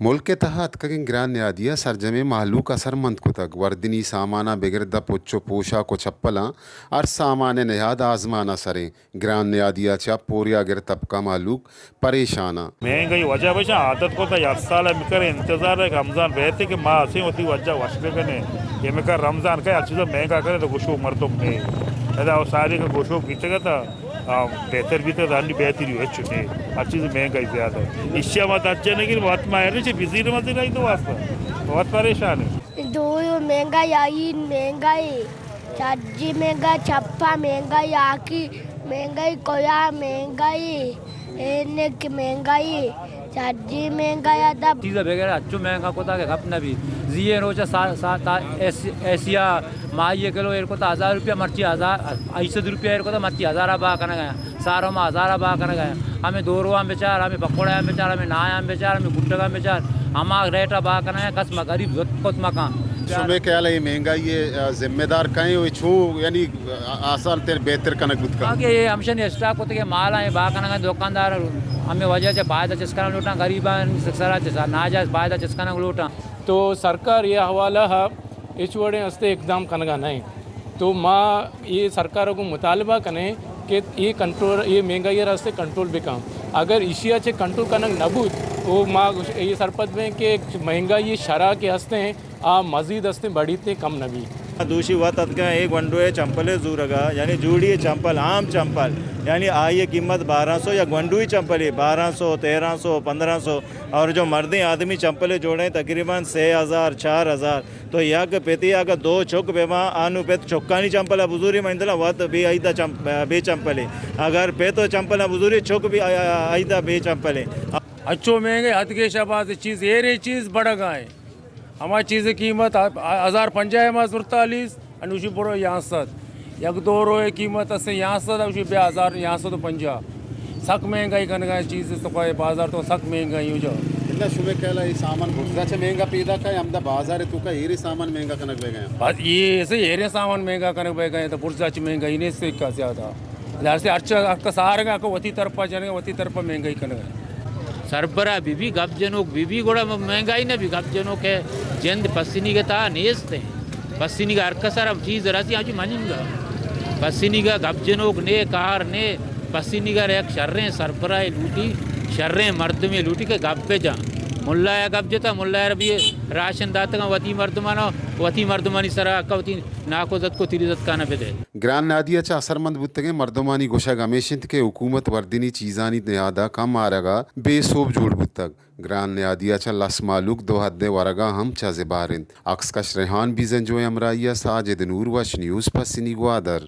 ملک ءِ تہا اتکگیں گران نیادی ءَ سرجمیں مہلوک اثرمند کتگ۔ وردنی ساماناں بگر داں پچ ءُ پوشاک ءُ چپلاں، ہر سامان ءِ نہاد آزمان ءِ سریں۔ گران نیادی ءَ چہ پوریاگر طبقہ مہلوک پریشان اَنت۔ مہنگائی وجہ بچا عادت کتا، یک سال ءَ مکر انتظار ہے کہ رمضان بیتے کہ ما اسیں وتی وجہ وش بکنیں۔ یہ مکر رمضان کا ہر چیز مہنگا کرے تو گشو مردم نے۔ ادا وہ ساری کا گشو بیتگا تا، آ، بہتر بیتگا تا، ہنی بہتری ہچ نے۔ ہر چیز مہنگائی زیادہ ہے۔ اشیا ما درجہ نہیں کہ وقت ما ہے نہیں، بزیر مزیر آئی تو واسطہ۔ بہت پریشان ہے۔ دو مہنگائی آئی، مہنگائی۔ چرجی مہنگا، چپا مہنگائی، آکی مہنگائی، کویا مہنگائی، اینک مہنگائی، چرجی مہنگائی، ادب۔ چیز بغیر اچو مہنگا کتا کہ گپ نہ بی۔ زی اے روچا سا-، سا-، تا ایس-، ایسیا ماہی کلو ایر کتا ہزار روپیہ، مرچی ہزار، ہشت سد روپیہ ایر کتا، مرچی ہزارا با کنگا۔ سارو ما ہزارا با کنگا۔ ہمیں دوروان بچار، ہمیں پکوڑایان بچار، ہمیں نایان بچار، ہمیں گٹگان بچار، ہما ریٹا با کنگا، کس ما غریب زوت کت مکان۔ شمے خیال ءَ اے مہنگائی ءِ، آ، ذمہ دار کئے ءُ اے چو، یعنی، آ، آسان تر بہتر کنگ بوت کنت؟ آگے اے ہمشن اسٹاک کت کہ مالاں اے با کنگا، دکاندار ہمیں وجہ چہ فائدہ چست کنگ لوٹاں، غریبان سرا چہ ناجائز فائدہ چست کنگ لوٹاں۔ تو سرکار اے حوالہ ءَ ہچ وڑیں ہستے اقدام کنگا نہ ایں۔ تو ما اے سرکار ءَ گوں مطالبہ کنیں کہ اے کنٹرول، اے مہنگائی ءَ را ہستے کنٹرول بکن۔ اگر ایشی ءَ چہ کنٹرول کنگ نہ بوت، او ما گوش-، اے سرپد بیں کہ مہنگائی شرح کہ ہستیں، آ مزید ہستیں بڑھیتیں، کم نہ بی۔ دوشی وت اتکاں اے گونڈو ءِ چمپل ءِ زورگا، یعنی جوڑی ءِ چمپل، عام چمپل، یعنی آئی ءِ قیمت بارہ سو، یا گونڈوئی چمپل ءِ بارہ سو، تیرہ سو، پندرہ سو، اور جو مردیں آدمی چمپل ءِ جوڑیں تقریباً سے ہزار، چار ہزار۔ تو یک پتی اگہ دو چک بہ باں، آنو پت چکانی چمپل ءَ بزوری، من دلا وت بے عیدا چم-، بے چمپلے۔ اگر پت و چمپل ءَ بزوری، چک بھی ع-، ع-، عیدا بے چمپلے۔ اچو مہنگے، حد گیشا باز چیز، ایرے چیز بڑگائیں۔ ہما چیز قیمت ہ-، ہزار پنجاہ ما زرتا لیس، انوشی برو یانسد۔ یک دو روئے قیمت اسے یانسد، اوشی بیا ہزار یانسد و پنجاہ۔ سک مہنگائی کنگا چیز، تو کوئی بازار تو سک مہنگائی ہو جا۔ اللہ، شمے خیال ءَ اے سامان برزا چہ مہنگا پیدا کا، یا ہمدا بازار تو کا ایرے سامان مہنگا کنگ بہ گئے؟ بس یہ ایسے ایرے سامان مہنگا کنگ بہ گئے، تو برزا چہ مہنگائی نہیں سے کا زیادہ۔ لہذا ہر چا، ہر کس آرگا کو وتی طرفا جنگا، وتی طرفا مہنگائی کنگا۔ سربراہ بی بی، گپ جنوک بی بی، گڑا مہنگائی نہ بی۔ گپ جنوک ہے جند پسنی کے تا نیست ہے۔ پسنیگا ہر کس ءَ را چیز رسی، آ چی مننگا۔ پسنیگا گپ جنوک نے، کار نے، پسنیگا را یک شریں سربراہے لوٹی، شریں مردمے لوٹی کہ گپ بہ جاں۔ ملا ءَ گپ جتا، ملا ءَ را بھی راشن داتگاں وتی مردماں، وتی مردمانی سرا حق وتی ناکو زتک و تیری زتکاں بدے۔ گران نادی ءَ چہ اثرمند بوتگیں مردمانی گوشگ ہمیش انت کہ حکومت وردنی چیزانی نہادا کم آرگا بے سوب جوڑ بوتگ۔ گران نیادی ءَ چہ لس مہلوک دو حد ءِ ورگا ہم چہ زبہر انت۔ عکس کش ریحان بیزنجو ءِ ہمراہی ءَ ساجد نور، وش نیوز، پسنی گوادر۔